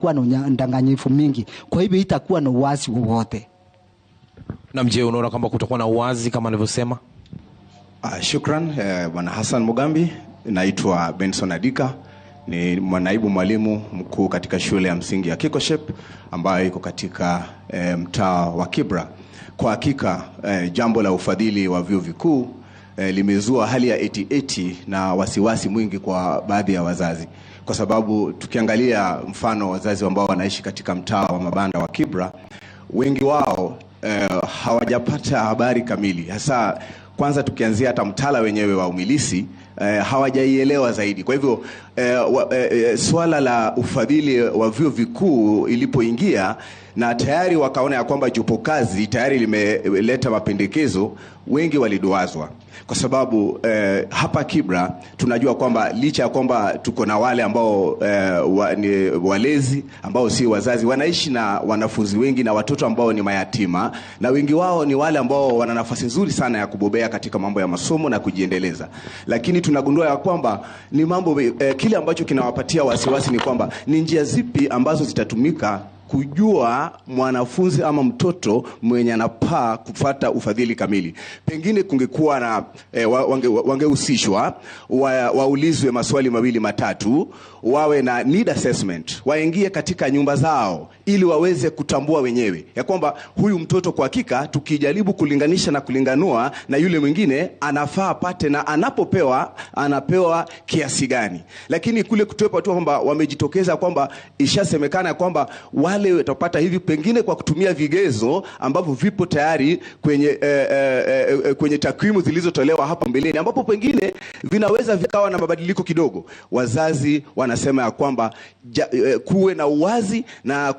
Kutakuwa na udanganyifu mingi, kwa hivyo itakuwa na uwazi wowote. Na je, unaona kwamba kutakuwa na uwazi kama alivyosema? Shukran, Bwana Hassan Mugambi. Naitwa Benson Adika, ni naibu mwalimu mkuu katika shule ya msingi ya Kikoshep ambayo iko katika mtaa wa Kibra. Kwa hakika jambo la ufadhili wa vyuo vikuu limezua hali ya 80 na wasiwasi mwingi kwa baadhi ya wazazi, kwa sababu tukiangalia mfano wazazi ambao wanaishi katika mtaa wa mabanda wa Kibra, wengi wao hawajapata habari kamili, hasa kwanza tukianzia hata mtaala wenyewe wa umilisi hawajaielewa zaidi. Kwa hivyo swala la ufadhili wa vyuo vikuu ilipoingia na tayari wakaona ya kwamba jopo kazi tayari limeleta mapendekezo, wengi waliduazwa kwa sababu hapa Kibra tunajua kwamba licha ya kwamba tuko na wale ambao ni walezi ambao si wazazi, wanaishi na wanafunzi wengi na watoto ambao ni mayatima, na wengi wao ni wale ambao wana nafasi nzuri sana ya kubobea katika mambo ya masomo na kujiendeleza, lakini tunagundua ya kwamba ni mambo kile ambacho kinawapatia wasiwasi ni kwamba ni njia zipi ambazo zitatumika kujua mwanafunzi ama mtoto mwenye anapaa kufata ufadhili kamili. Pengine kungekuwa na wangehusishwa waulizwe maswali mawili matatu, wawe na need assessment, waingie katika nyumba zao ili waweze kutambua wenyewe ya kwamba huyu mtoto kwa hakika tukijaribu kulinganisha na kulinganua na yule mwingine anafaa apate, na anapopewa anapewa kiasi gani. Lakini kule kutepa tu kwamba wamejitokeza kwamba ishasemekana kwamba wale watapata hivi, pengine kwa kutumia vigezo ambavyo vipo tayari kwenye takwimu zilizotolewa hapa mbeleni, ambapo pengine vinaweza vikawa na mabadiliko kidogo. Wazazi wanasema ya kwamba kuwe na uwazi na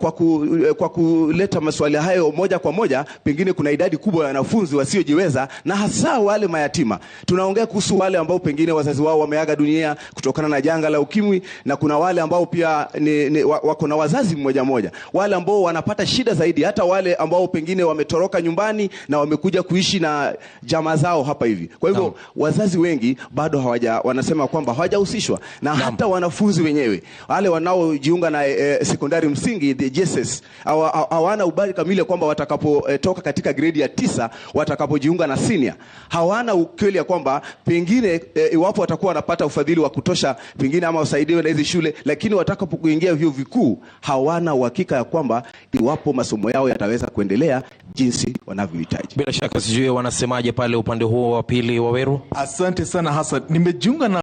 kwa kuleta maswali hayo moja kwa moja, pengine kuna idadi kubwa ya wanafunzi wasiojiweza na hasa wale mayatima. Tunaongea kuhusu wale ambao pengine wazazi wao wameaga dunia kutokana na janga la ukimwi, na kuna wale ambao pia wako na wazazi mmoja mmoja, wale ambao wanapata shida zaidi, hata wale ambao pengine wametoroka nyumbani na wamekuja kuishi na jamaa zao hapa hivi. Kwa hivyo wazazi wengi bado wanasema kwamba hawajahusishwa na hata wanafunzi wenyewe wale wanaojiunga na sekondari msingi, the JSS, hawana ubali kamili kwamba watakapotoka katika gredi ya 9 watakapojiunga na senior, hawana ukweli ya kwamba pengine iwapo watakuwa wanapata ufadhili wa kutosha pengine ama wasaidiwe na hizi shule, lakini watakapokuingia vyuo vikuu hawana uhakika ya kwamba iwapo masomo yao yataweza kuendelea jinsi wanavyohitaji. Bila shaka sijui wanasemaje pale upande huo wa pili wa Weru. Asante sana Hassan, nimejiunga na